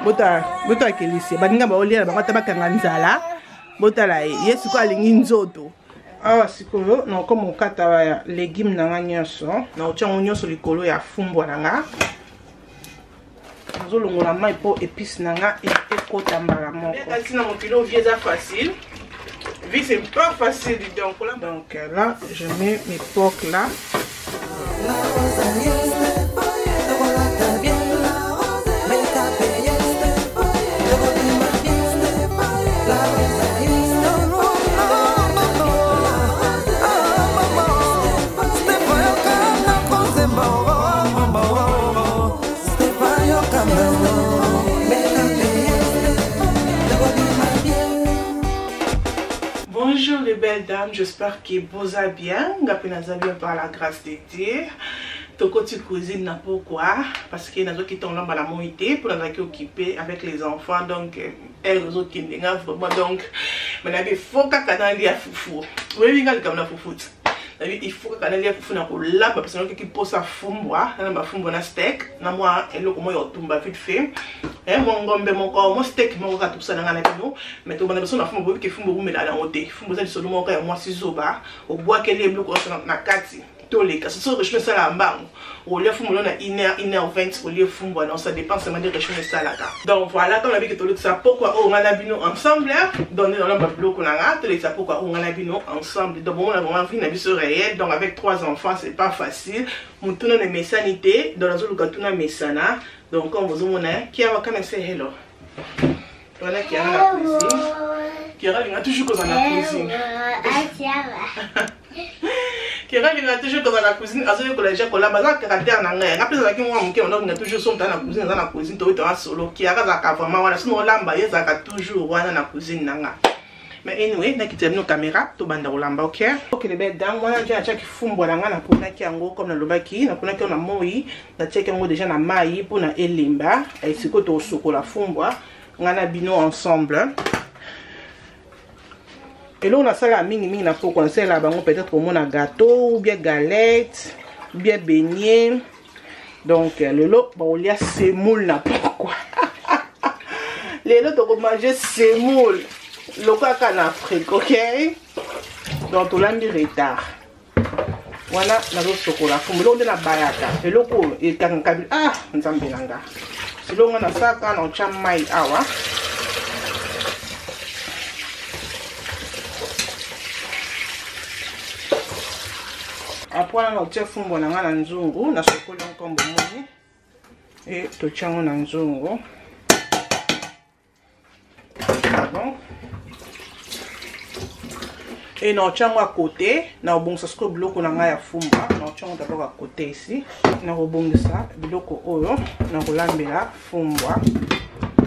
Botala, botala kelisi. Baninga baolia na bango ata bakanga nzala. Botala ye. Ye sikoyo alingi nzoto. Awa sikoyo nakokoma kokata ba legume na nga nyonso. Nakotia yango nyonso likolo ya fumbwa na nga. Nazolongola mai mpo epice na nga ekota mbala moko. Kasi na mokili oyo vie eza facile. Vie c'est pas facile donc là. Donc là je mets mes porcs là. Bonjour les belles dames, j'espère que vous allez bien. Ngapi naza bien par la grâce de Dieu. Tokoti cuisine na pourquoi? Parce que nazo kita olamba la moi te pour nazaki occupé avec les enfants, donc elle ozo kende nga vraiment, donc mais nabi faut kaka nalia fufu. Oyebi nga likambo na fufu ti. Nabi il faut kaka nalia fufu na kolamba parce que nayoki posa fumbwa, nalamba fumbwa na steak na mwa eloko moko ya kotumba vite fait. Mwa ngombe moko, mwa steak moko kaka tosala nga na bino. Mais tobanda biso na fumbwa, boyebi ke fumbwa ewumela nango te. Fumbwa eza lisolo moko ya mwasi zoba, obwakeli ye biloko nyonso na kati. Toleka soso régime esalaka mbangu, olia fumbwa na une heure, une heure vingt, olie fumbwa na, ça dépend seulement de régime esalaka. Donc voilà, ntango nabiki tolekisa pokwa oyo nga na bino ensemble, donc nde nalamba biloko na nga, tolekisa pokwa oyo nga na bino ensemble. Donc bomona vraiment vie na biso réel, donc avec 3 enfants c'est pas facile. Motuna na mesani te, donc nazoluka tuna mesana. Donc comme bozomona, Kiara, come and say hello. Voilà Kiara na cuisine. Kiara alinga toujours kozala na cuisine. Kiara alinga toujours kozala na cuisine, azoyekola déjà kolamba, aza caractère na ngai. Nga mpe ezalaki mwa moke, banda kolinga toujours somo na cuisine, aza na cuisine, toyei toza solo. Kiara azalaka vraiment wana, soki olamba ye azalaka toujours wana na cuisine na nga. Mais anyway, nakitela bino caméra, tobanda kolamba, ok? Ok les belles dames, wana nje natiaki fumbwa na nga, naponaki yango comme nalobaki, naponaki yango na moi, natiaki yango déjà na mai mpona elemba. Sikoyo tokosukola fumbwa nga na bino ensemble. Eloko nasalaka mingimingi na pokwa, nasalelaka bango peut-être komona gâteau ou bien galette ou bien beignet. Donc lelo bakolia semoule na pokwa. Lelo tokomange semoule lokola kaka na Afrique, ok? Donc tolambi retard wana, nazosokola fumbu. Eloko nde nabayaka, eloko oyo ekangaka, ah nzambe na nga, eloko nga nasalaka na otya mai awa. Après wana naotia fumbwa na nga na nzungu, nasokoli yango kombo moni e totia yango na nzungu. Bon, e naotia yango à côté, naobongisa sikoyo biloko na ngai ya fumbwa. Naotia yango d'abord à côté ici, nakobongisa biloko oyo nakolambela fumbwa.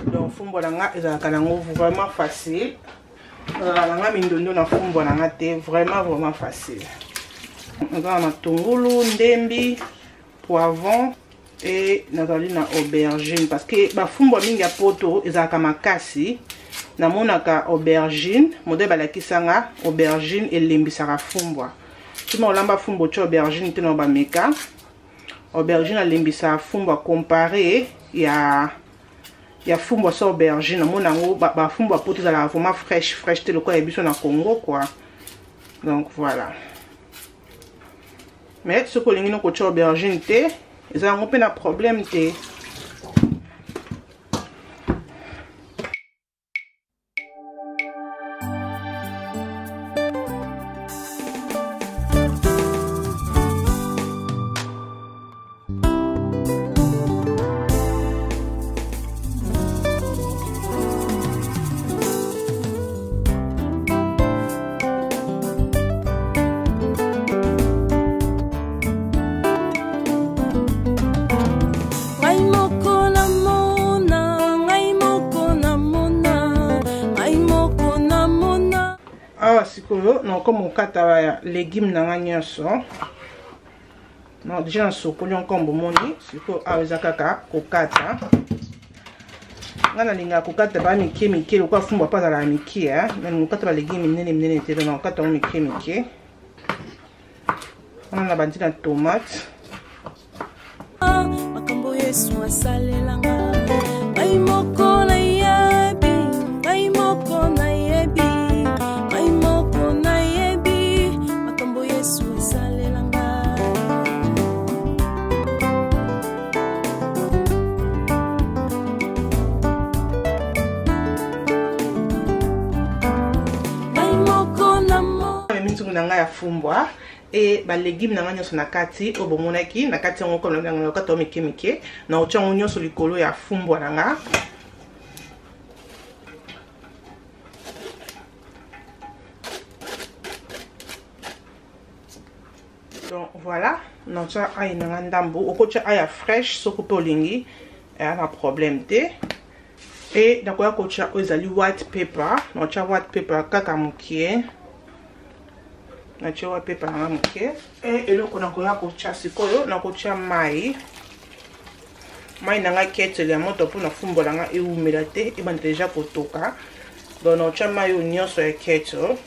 Donc fumbwa na nga ezalaka nango vraiment facile, ezalaka na nga mindondo na fumbwa na nga te, vraiment vraiment facile. Naza na matungulu, ndembi, poivron e nazali na aubergine, parce que bafumbwa mingi ya poto ezalaka makasi. Namonaka aubergine modèle balakisanga, aubergine elembisaka fumbwa. Soki olamba fumbwa otia aubergine te, na bameka aubergine alembisaka fumbwa comparé ya fumbwa sa aubergine. Namona yango bafumbwa poto ezalaka vraiment fraîche fraîche te lokola ya biso na Congo quoi. Donc voilà, mais soki olingi no kotia aubergine te, eza yango mpe na problème te. Awa sikoyo nakokoma kokata ba légume na nga nyonso. Non, déjà nasokoli yango bomoni. Sikoyo awa eza kaka kokata. Nga nalingaka kokata ba mike mike lokola fumbwa mpo azalaka mike, nalinga kokata ba légume minene minene te, donc nakokata yango mike mike. Wana na bandi na tomate. Makambo Yesu asalelanga ngai moko. na ngai ya fumbwa e balégume na ngai nyonso na kati oyo bomonaki na kati yango comme na kati yango mike mike, na kotia yango nyonso likolo ya fumbwa na nga. Donc voilà, natia ail na nga ndambo. Okotia ail ya fresh soki mpe olingi, eya na problème te. E nakoya kotia oyo ezali white pepper, natia white pepper kaka mokie, natie white pepper nanga mokie. E eloko nakoya kotia sikoyo, nakotia mai, mai na ngai kettle ya moto mpona fumbwa na ngai ewumela te, ebanda deja kotoka. Donc nakotia mai oyo nyonso ya kettle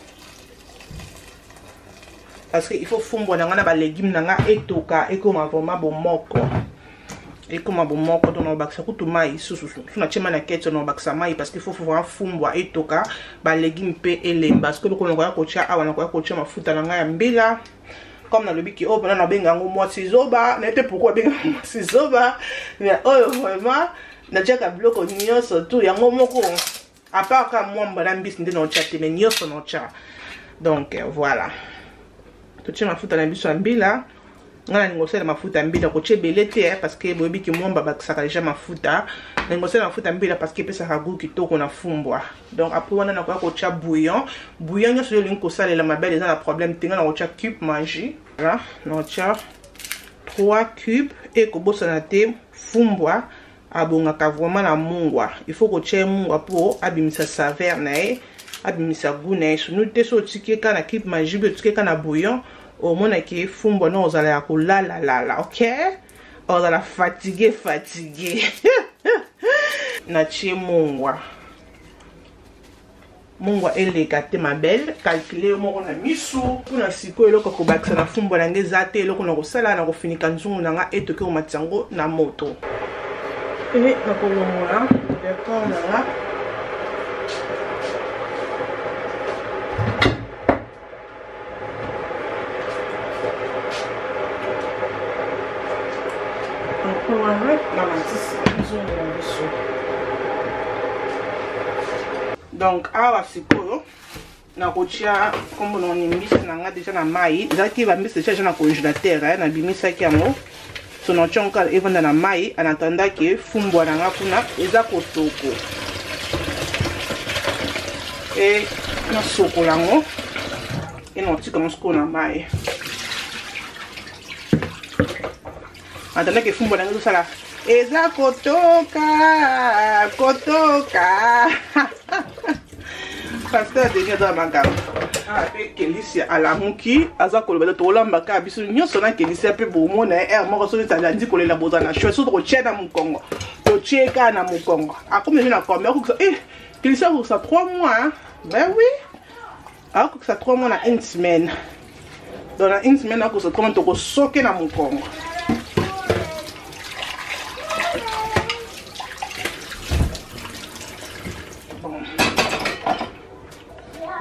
parce que il faut fumbwa na ngai na balégume na ngai etoka, ekoma vraiment bomoko, ekoma bomoko. Donc nakobakisa kutu mai susu so natie mai na kettle, nakobakisa mai parce que il faut vraiment fumbwa etoka, balégume mpe elemba. Parce que eloko nakoya kotia awa, nakoya kotia mafuta na ngai ya mbila. Comme nalobi ki oyo mpena nabenga yango mwasi zoba, naye te pourquoi abenga yango mwasi zoba, mais oyo vraiment natiaka biloko nyonso tu yango moko, à part ka mwamba na mbisi nde naotya te, mais nyonso naotya. Donc voilà, totie mafuta na biso ya mbila. Ngai nalingi kosala mafuta ya mbila, kotia ebele te parce que boyebi ki mwamba bakisaka deja mafuta. Nalingi kosala mafuta ya mbila parce que epesaka goût kitoko na fumbwa. Donc après wana nakoya kotia bouillon. Bouillon nyonso oyo olingi kosalela, mabele, eza na problème te. Ngai nakotia cube Maggi. Voilà, nakotia 3 cube. E kobosana te, fumbwa abongaka vraiment na mungwa. Il faut kotia ye mungwa mpo abimisa saveur na ye, abimisa goût na ye. Sunu te so otiki ye kaka na cube Maggi, otiki ye kaka na bouillon, omonaki fumbwa no ozala ya kolalalala, ok, ozala fatigue fatigue. Natie mungwa, mungwa eleka te, ma belle, calcule yo moko na misu. Mpona sikoyo, eloko kobakisa na fumbwa na ngai eza te. Eloko na kosala, na kofinika nzungu na nga etoki, komatisa yango na moto e nakolongola decor na nga. Wana namatisi nzungu na biso. Donc awa sikoyo nakotia nkombo na mbisi na nga deja na mai. Ezalaki bambisi deja na congélateur, nabimisaki yango. So natia yango kaka evanda na mai en attendant ke fumbwa na nga kuna eza kotoko. E nasokola yango e naotika yango sikoyo na mai en attendant ke fumbwa na nga ezosala, eza kotoka kotoka. Pasteur Denis aza na makambo awa mpe. Kelisia alamuki, aza koloba te. Tolambaka biso nyonso na Kelisia mpe bomona ye aire moko. Soki alandi kolela, boza na choix. Soki tokotia na mokongo, totie kaka na mokongo. Akomi deja na combien? Akokisa eh, Kelisia akokisa 3 mois. Ben oui, akokisa 3 mois na une semaine. Donc na une semaine akokisa 3 mois, tokosoke na mokongo. Bon,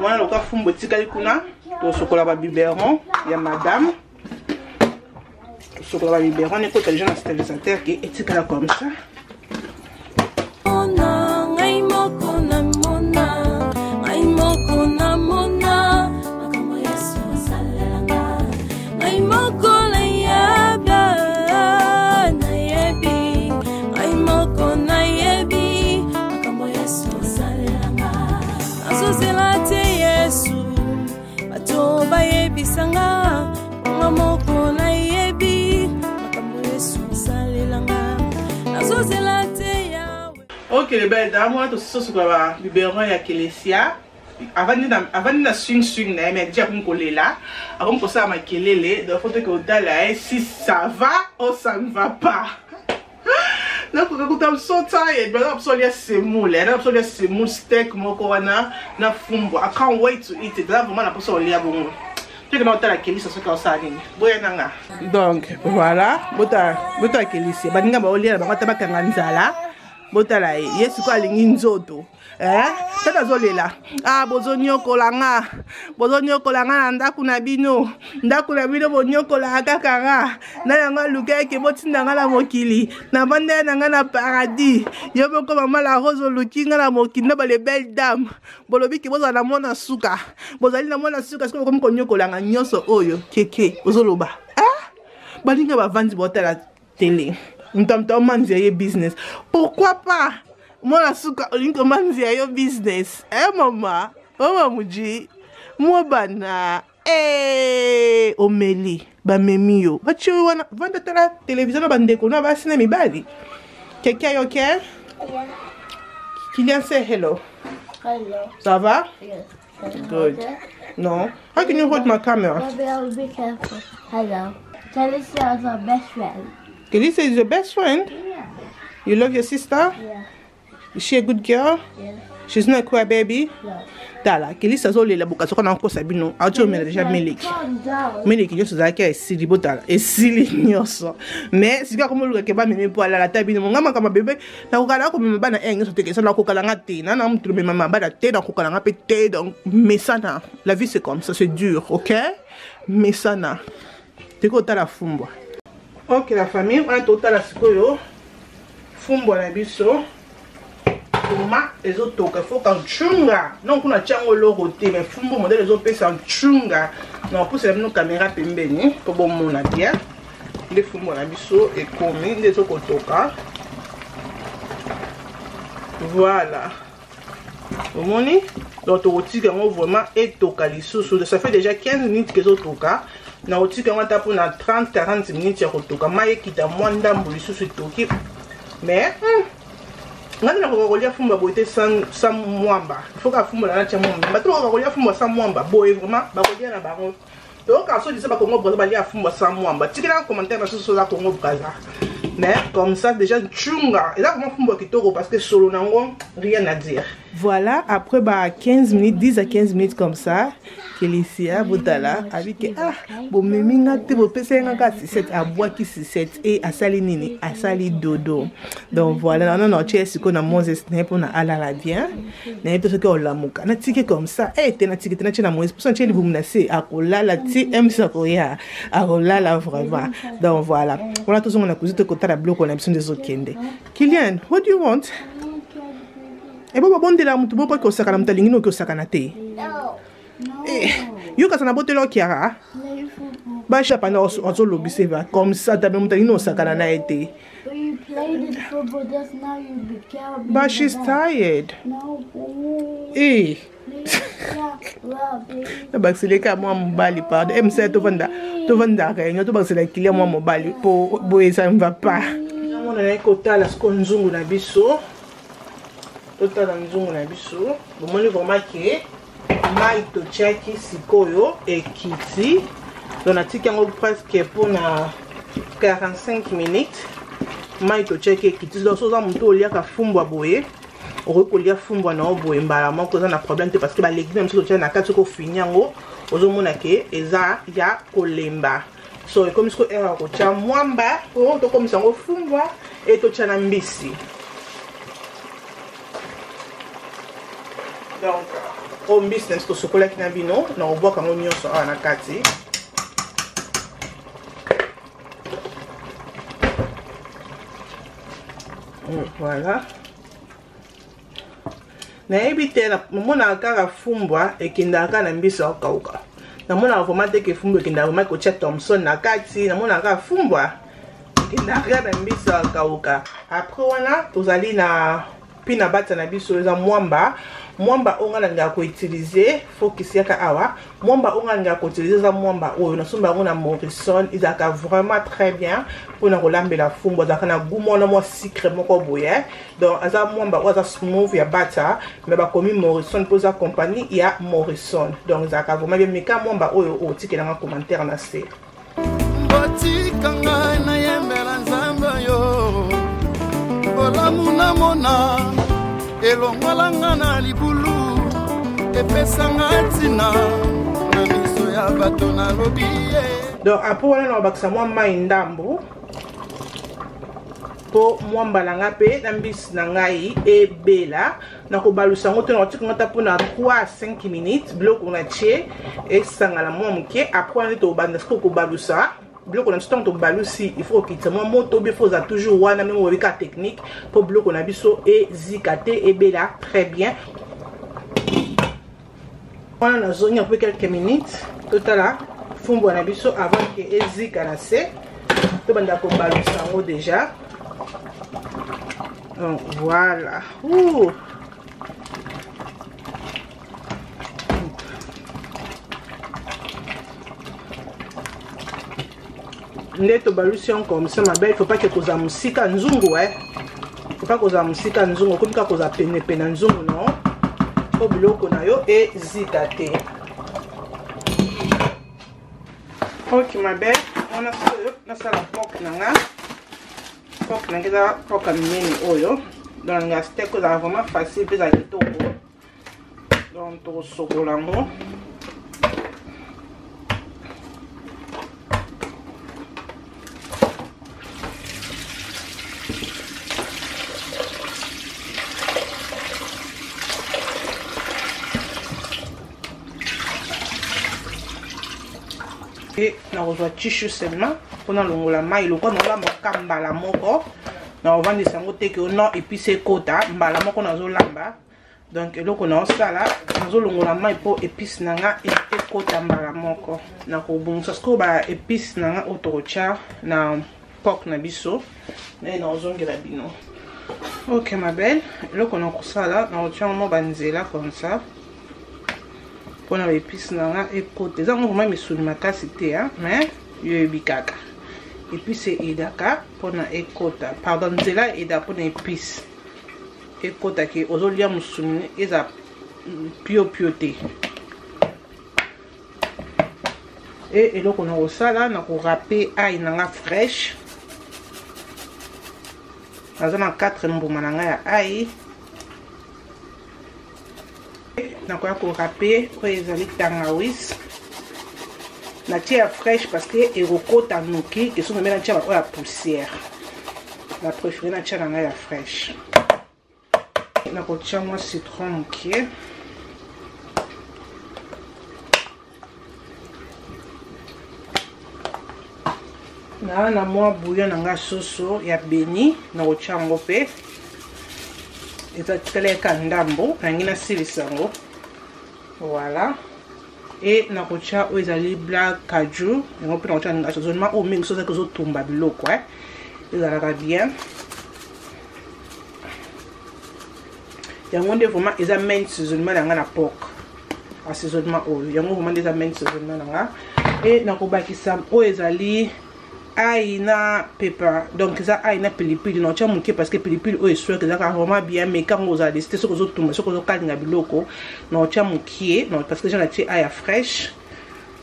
wana loka fumbu etikali kuna, tosokola babiberon ya madame, tosokola babiberon ekota deja na stabilisateur ke etikala comme ça. Ngai moko namona, ngai moko namona makambo Yesu asalelanga. Ngai moko nayeba, nayebi, ngai moko nayebi makambo Yesu asalelanga. Nazozela te Yesu bato bayebisanga, nga moko nayebi makambo Yesu asalelanga. Nazozela te Yawe. Ok, les belles dames, wana tososokola ba biberon ya Kelesia. Avandi na swing swing na ye, mais déjà akomi kolela, akomi kosala makelele. Donc faut toke otala ye si ça va ou ça ne va pas. Nakoka kuta, I'm so tired, but naza lia semoule, naza lia semoule steak moko wana na fumbwa. I can't wait to eat it. Naza vraiment na mposa kolia bongo. Toke na otala Kelisa soki osala nini. Boya nanga. Donc voilà, bota bota Kelisia, baninga baolia na bango ata bakanga nzala. Botala ye, ye sikoyo alingi nzoto. Eh? Tata azolela. Ah, bozonyokola nga. Bozonyokola nga na ndako na bino. Ndako na bino bonyokolaka kaka nga. Na yango aluka eke botinda nga na mokili. Navandela na nga na paradis. Yo moko mama la Rose oluki nga na mokili na ba les belles dames. Bolobi ke bozala na mwana suka. Bozali na mwana suka sikoyo bokomi konyokola nga nyonso oyo. Keke, ozoloba. Ah? Baninga bavandi botala tele. Moto moto amanzi ye business. Pourquoi pas? Mwana suka olingi komanzia yo business. Eh mama, mama muji. Mwa bana. Eh, omeli bamemi yo batie yo wana vanda tala televizio na bandeko na basi na mibali. Keke yo ke? Yeah. Kylian say hello. Hello. Ça va? Yes. Good. No. How can you hold my camera? Maybe I'll be careful. Hello. Kelisa is our best friend. Kelisa is your best friend? Yeah. You love your sister? Yeah. Is she a good girl? Yeah. She's not a crybaby? No. Tala, Kelisa azolela boka soki nakokosa bino auti omela deja miliki. Calm down. Miliki nyonso ezalaki ya esili, botala esili nyonso. Mais sikoyo akomoluka ke bamemi mpo alala ta bino monga makambo bebe nakokala komema bana e nyonso te kesa nakokala nga te na na mutu mema bana te nakokala nga pe te. Donc mesana, la vie c'est comme ça, c'est dur, ok? Mesana teki otala fumbwa. Ok la famille, wana totala sikoyo fumbwa na biso koma ezotoka foka ntshunga. Non kuna tiango eloko te, mais fumbwa modèle ezopesa ntshunga. Na kopusela bino caméra pembeni po bomona bien nde fumbwa na biso ekomi nde ezokotoka. Voilà, omoni? Donc tokotika yango vraiment etoka lisusu. Ça fait déjà 15 minutes que ezotoka. Na kotika yango ata mpona 30 40 minutes ya kotoka, mai ekita mwa ndambo lisusu etoki. Mais ngai nde nakoka kolia fumbwa boye te sans mwamba. Il faut ka fumbwa na natia mwamba. Bato bakoka kolia fumbwa sans mwamba boye vraiment bakolia na bango. Toyoka so disa ba Congo Brazza balia fumbwa sans mwamba. Tikela commentaire na soso za Congo Brazza. Mais comme ça déjà tchunga. Et là vraiment fumbwa kitoko parce que solo nango rien à dire. Voilà, après bah 15 minutes, 10 à 15 minutes comme ça, Kelicia botala avec ah bon meminga te bo pesa nga ka 67 abwaki 67 et asali nini asali dodo. Donc voilà, non non tu es siko na Moses na pour na alala bien. Na yeto soki olamuka. Na tike comme ça, eh te na tike te na na Moses pour ça tu libumu na se akolala ti MC akoya. Akolala vraiment. Donc voilà. Voilà tout on a cousu te kota la bloko na biso ndezo kende. Kylian, what do you want? E bo babondela mutu bo ko osaka na mutu alingi noki osaka na te. Eh, yo kasa na botela okiara. Ba chapa na azolobisa va comme ça tabe mutu alingi osaka na ye te. But she's tired. Eh. Nabakiseleka mwa mobali, pardon. MC tovanda tovanda réunion tobakisela kilia mwa mobali po boye ça ne va pas. Namona naye kotala siko nzungu na biso. Totala nzungu na biso. Bomoni vraiment ke mai totiaki sikoyo ekiti. Donc natiki yango presque mpona 45 minutes. Mai totiaki ekiti. Donc soza moto oliaka fumbwa boye, okoki kolia fumbwa na yo boye mbala moko, eza na problème te parce que ba légumes na biso totia na kati soki ofini yango ozomona ke eza ya kolemba. So ekomi sikoyo heure ya kotia mwamba po tokomisa yango fumbwa e totia na mbisi. Donc oyo mbisi na biso tosokolaki na bino na kobwaka yango nyonso awa na kati. Voilà. Nayebi te, namonaka kaka fumbwa ekendaka kaka na mbisi ya kokauka. Namonaka vraiment te ke fumbwa ekendaka vraiment kotia Thomson na kati. Namonaka kaka fumbwa ekendaka kaka na mbisi ya kokauka. Après wana tozali na pina bata na biso eza mwamba. Mwamba oyo nga nalingaka koutiliser, focus yaka awa. Mwamba oyo nga nalingaka koutiliser eza mwamba oyo nasomba yango na Morrison, ezalaka vraiment très bien mpona kolambela fumbwa, ezalaka na goût mwana mwa sucre moko boye. Donc aza mwamba oyo aza smooth ya bata, mais bakomi Morrison mpo eza compagnie ya Morrison. Donc ezalaka vraiment bien. Meka mwamba oyo otikelanga commentaire na se. Botika ngai nayembela Nzambe oyo bolamu namona elongolanga na libulu epesanga ntina na miso ya bato nalobi ye. Donc après wana na bakisa mwa mai ndambo. Mpo mwa mbala nga mpe na mbisi na ngai ebela. Nakobalusa yango te, nakotika yango ata mpona 3 à 5 minutes. Biloko na tie esangana mwa moke. Après wana nde tobanda sikoyo kobalusa biloko na biso. Ntango tobalusi, il faut kokitisa mwa moto, il faut ozala toujours wana ndenge oyebi kaka technique mpo biloko na biso ezika te, ebela très bien. Wana nazongi après quelques minutes, totala fumbwa na biso avant ke ezika na se, tobanda kobalusa yango déjà. Donc voilà. Ouh. Nde tobalusi yango comme ça, ma belle. Faut pas ke kozala mosika nzungu, eh. Faut pas kozala mosika nzungu, okomi kaka kozala penepene na nzungu no mpo biloko na yo ezika te. Ok, ma belle, wana sikoyo nasala pork na nga. Pork na nga eza pork ya minene oyo, donc nga steak ezala vraiment facile mpe ezala kitoko. Donc tokosokola yango. E nakozwa tissu seulement mpona longola mai. Lokwa naolamba ka mbala moko, nakovandisa yango te ke non épice ekota mbala moko nazolamba. Donc eloko naosala, nazolongola mai mpo épice na nga ekota mbala moko. Nakobongisa sikoyo ba épice na nga oyo tokotya na pork na biso, naye naozongela bino. Ok, ma belle, eloko nakosala, nakotya mwa banzela comme ça mpona ba épice na nga ekota. Eza ngo vraiment misuni makasi te, mais yo yebi kaka épice eaidaka mpona ekota, pardon, nzela eaida mpona épice ekotaki. Ozolia mosuni eza pio pio te. E eloko na kosala, na korâper ail na nga fraîche. Naza na 4 mbuma na ngai ya ail. Nakoya korâper oyo ezali tangawis. Natie ya fraîche parce que ekokota noki ke soki nambe natia oyo ya poussière. Na préféré natia na ngai ya fraîche. Nakotia mwa citron mokie. Na mwa bouillon na nga soso ya beni, nakotia yango mpe. Eza tikaleka ndambo, nangi nasilisa yango. Voilà. E nakotia oyo ezali black cajou, yango mpe nakotia. Assaisonnement oyo mingi so ozalaki ozotumba biloko, ezalaka bien. Yango nde vraiment eza main assaisonnement na nga na pork. Assaisonnement oyo, yango vraiment nde eza main assaisonnement na nga. E nakobakisa oyo ezali ail na pepper, donc eza ail na pilipili. Na otia moke parce que pilipili oyo eswaka ezalaka vraiment bien, mais kango ozala décide soki ozotumba, soki ozokalinga biloko. Na otia mokie parce que déjà natie ail ya fraîche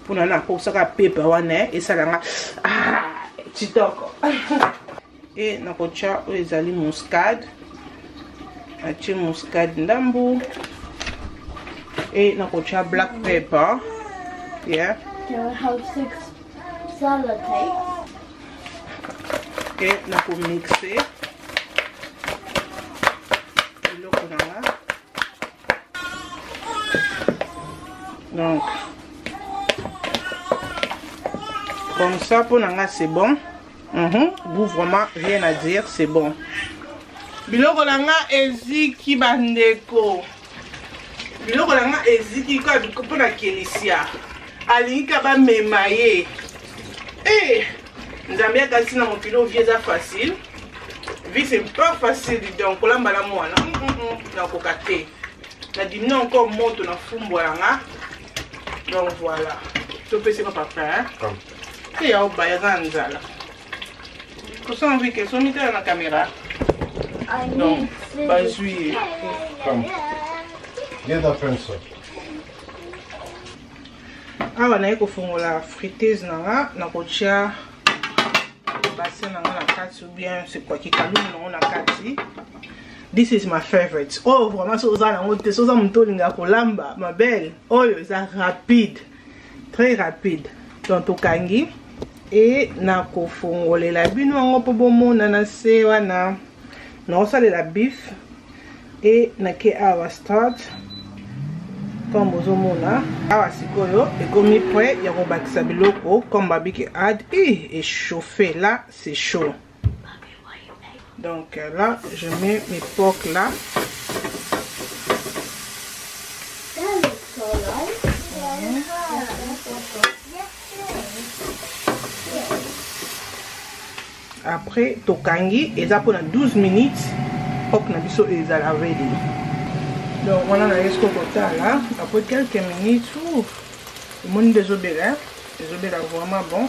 mpona na akosaka pepper wana esalanga, ah, kitoko. E nakotia oyo ezali muscade, natie muscade ndambu. E nakotia black pepper, yeah. Can we have six salad tapes? E nakomixe biloko na nga. Donc comme ça, mpo na nga c'est bon. Goût, vraiment rien à dire, c'est bon. Biloko na nga eziki, bandeko, biloko na nga eziki kaka mpona Kelisia alingi ka bamema ye. E Nzambe akasi na mokili oyo, vie eza facile, vie c'est pas facile. Donc kolamba na mwana nakoka te, nadimina encore moto na fumbwa ya nga. Donc voilà, topesi papa te ya obaya, aza na nzala. Kosala wike somitala na caméra. I Donc need scissors. Bazwi ye. Come. Get that pencil. Awa naye kofongola friteuse na nga, nakotia bassin na nga na kati, ou bien c'est quoi, kikalumu nango na kati. This is my favorite. Oyo vraiment, so oza nango te, so oza moto olingaka kolamba, ma belle, oyo eza rapide, très rapide. Donc tokangi. E nakofongolela bino yango mpo bomona na se wana. Nakosalela beef e nake awa start comme bozomona awa sikoyo ekomi prêt ya kobakisa biloko comme babiki add et échauffer là c'est chaud. Donc là je mets mes porcs là. Après tokangi eza mpona 12 minutes porc na biso ezala ready. Donc wana na yesko kotala après quelques minutes omoni nde ezobela, ezobela vraiment bon.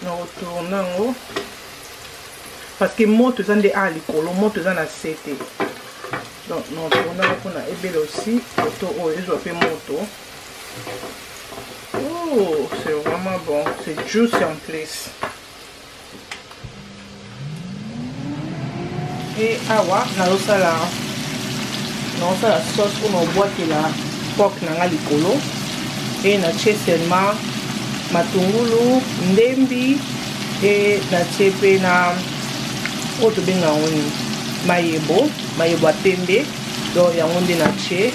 Na retourne yango parce que moto eza nde a likolo, moto eza na se te. Donc na retourne yango mpona ebela aussi moto oyo ezwa mpe moto. Oh, c'est vraiment bon, c'est juicy en plus. Et awa nazosala sauce oyo naobwakela pork na nga likolo. Et natie seulement matungulu, ndembi et natie pe na oyo tobenga yango nini, mayebo, mayebo ya pembe. Donc yango nde natie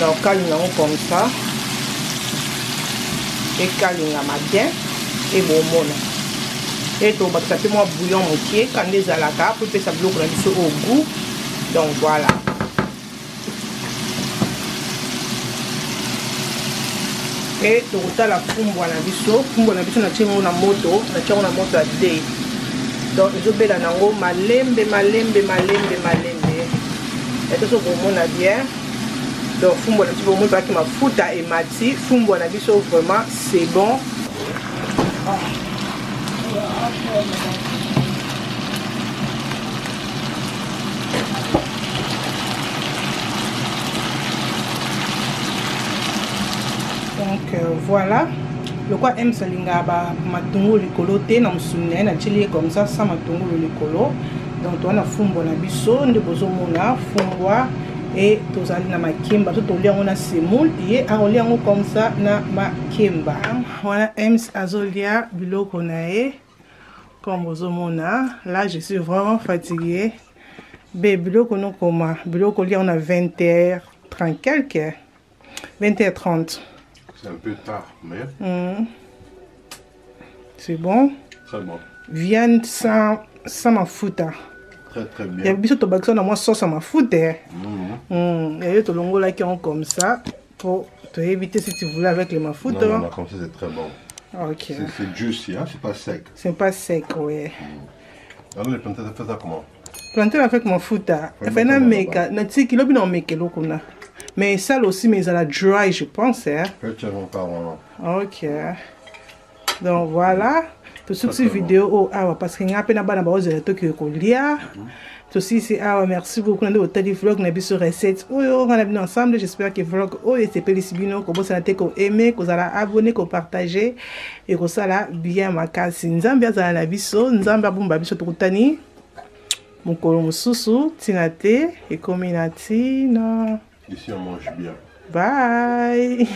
na okalinga yango comme ça, ekalingama bien e bomona. E tobakisa mpe mwa bouillon mokie kanda ezalaka po epesa biloko na biso au goût. Donc voilà. E tokotala fumbwa na biso, fumbwa na biso natie yango na moto, natie yango na moto ya 2. Donc ezobela nango malembe malembe malembe malembe. Et tozo komona bien. Donc fumbwa na biso bomoni baki mafuta emati, fumbwa na biso vraiment c'est bon. Donc voilà. Lokwa M salinga ba matungulu likolo te na musuni na ye natieli ye comme ça sans matungulu likolo. Donc toza na fumbwa na biso nde bozomona fumbwa e tozali na makemba, to tolia yango na semoule, ye akolia yango comme ça na makemba. Wana Ems azolia biloko na ye comme bozomona. Là je suis vraiment fatiguée. Be biloko nokoma biloko lia na 20h30 quelque, 20h30. C'est un peu tard, mais C'est bon. Très bon. Viande sans mafuta. Très, très bien. Ya biso tobakisa na mwa sauce ya mafuta. Ya yo tolongolaki yango comme ça pour te éviter si tu voulais avec les mafuta. Non, non, non, comme ça c'est très bon. Ok. C'est juicy, hein, c'est pas sec. C'est pas sec, ouais. Alors les plantains, ça fait ça comment? Plantain avec mafuta. Ouais, Enfin, na mafuta, meka, na tiki lobi na mekelo kuna. Mais ça aussi, mais ça la dry, je pense, hein. Je tiens encore, vraiment. Ok. Donc voilà. Tout ce Très, qui très bon. vidéo oh, ah, parce que nga pe na bana ba ozela to ki ko lia. Tout si c'est ah, merci beaucoup na hôtel vlog na biso recette. Oyo on a bien ensemble, j'espère que vlog oyo sepeli bino ko bosana te ko aimer, ko zala abonner, ko partager et ko sala bien makasi. Nzambe azala na biso, Nzambe abomba biso tokutani. Mokolo mosusu tina te ekomi na tina. Ici on mange bien. Bye.